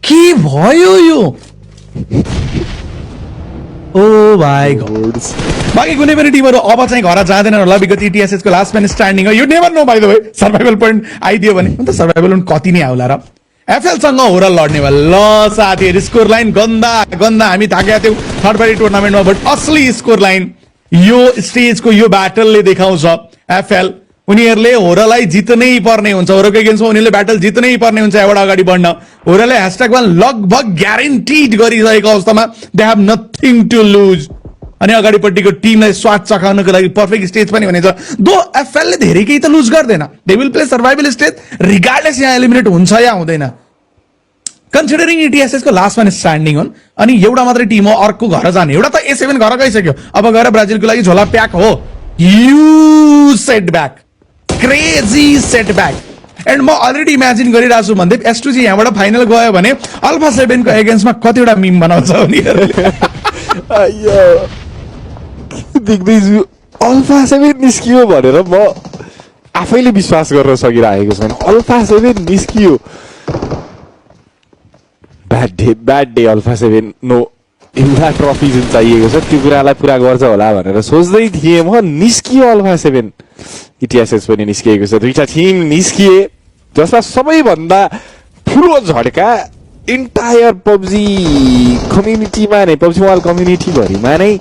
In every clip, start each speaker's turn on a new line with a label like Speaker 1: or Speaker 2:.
Speaker 1: के भयो यो ओ भाइ गॉड बाकी कुनै पनि टिमहरु अब चाहिँ घर जाँदैनन् होला बिकज ईटीएसएस को लास्ट म्यान स्ट्यान्डिङ हो you never know by the way survival point आइदियो भने अन्त सर्भाइभल पोइन्ट कति नै आउला र एफएल सँग हो र लड्ने भयो ल साथीहरु स्कोर लाइन गन्दा गन्दा हामी थाकेका थियौ थर्ड पार्टी टुर्नामेन्टमा बट असली स्कोर लाइन यो स्टेजको यो ब्याटलले देखाउँछ एफएल उनीहरुले होरलाई जित्नै पर्ने हुन्छ होरको अगेन्स्टमा उनीहरुले ब्याटल जित्नै पर्ने हुन्छ यहाँबाट अगाडि बढ्न होरले #1 लगभग ग्यारेन्टीड गरिरहेको अवस्थामा they have nothing to lose अनि अगाडिपट्टिको टिमलाई स्वाद चखाउनको लागि पर्फेक्ट स्टेज पनि हुनेछ दो एफएल ले धेरै केही त लुज गर्दैन they will play survival stage regardless यहाँ एलिमिनेट हुन्छ या हुँदैन कन्सिडरिङ ईटीएसएस को लास्ट म्यान स्ट्यान्डिङ हुन् अनि एउटा मात्रै टिम हो अर्को घर जाने एउटा त A7 घर गइसक्यो अब गएर ब्राजिलको लागि झोला प्याक हो you setback crazy setback and म अलरेडी इमेजिन गरिरहेको छु भन्दै S2G यहाँबाट फाइनल गयो भने अल्फा 7 को एगेन्स्टमा कतिवटा मिम बनाउँछ उनीहरुले
Speaker 2: अय्यो देख्दैछु अल्फा 7 निस्कियो भनेर म आफैले विश्वास गर्न सकिरहेको छैन अल्फा 7 निस्कियो ब्याड डे अल्फा 7 नो एउटा ट्रफी जुन चाहिएको छ त्यो कुरालाई पुरा गर्छ होला भनेर सोच्दै थिएँ म निस्कियो अल्फा 7 ईटीएसएस पनि निस्किएको छ दुईटा टिम निस्किए जसमा सबैभन्दा ठुलो झड्का इन्टायर पब्जी कम्युनिटीमा नै पब्जी मोबाइल कम्युनिटी भरिमा नै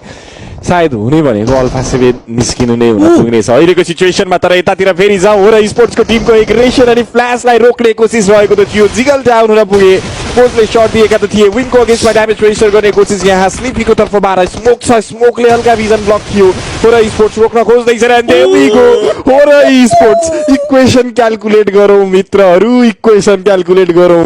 Speaker 2: सायद हुने भनेको अल्फा 7 निस्किनु नै हुन पुग्नेछ अहिलेको सिचुएसनमा तर यतातिर फेरि जाउँ हो र स्पोर्ट्सको टिमको एग्रेसन अनि फ्ल्यासलाई रोक्ने कोसिस रहेको त थियो जिगल डाउन हुन पुगे पोस्टले शट दिएका त थिए विनको अगेन्स्टमा ड्यामेज रेजिस्टर गर्ने कोसिस यहाँ स्लिपीको तर्फबाट स्मोक छ स्मोकले हल्का भिजन ब्लक थियो हो र स्पोर्ट्स रोक्न खोज्दैछ र देवीको हो र स्पोर्ट्स इक्वेसन क्याल्कुलेट गरौँ मित्रहरू इक्वेसन क्याल्कुलेट गरौँ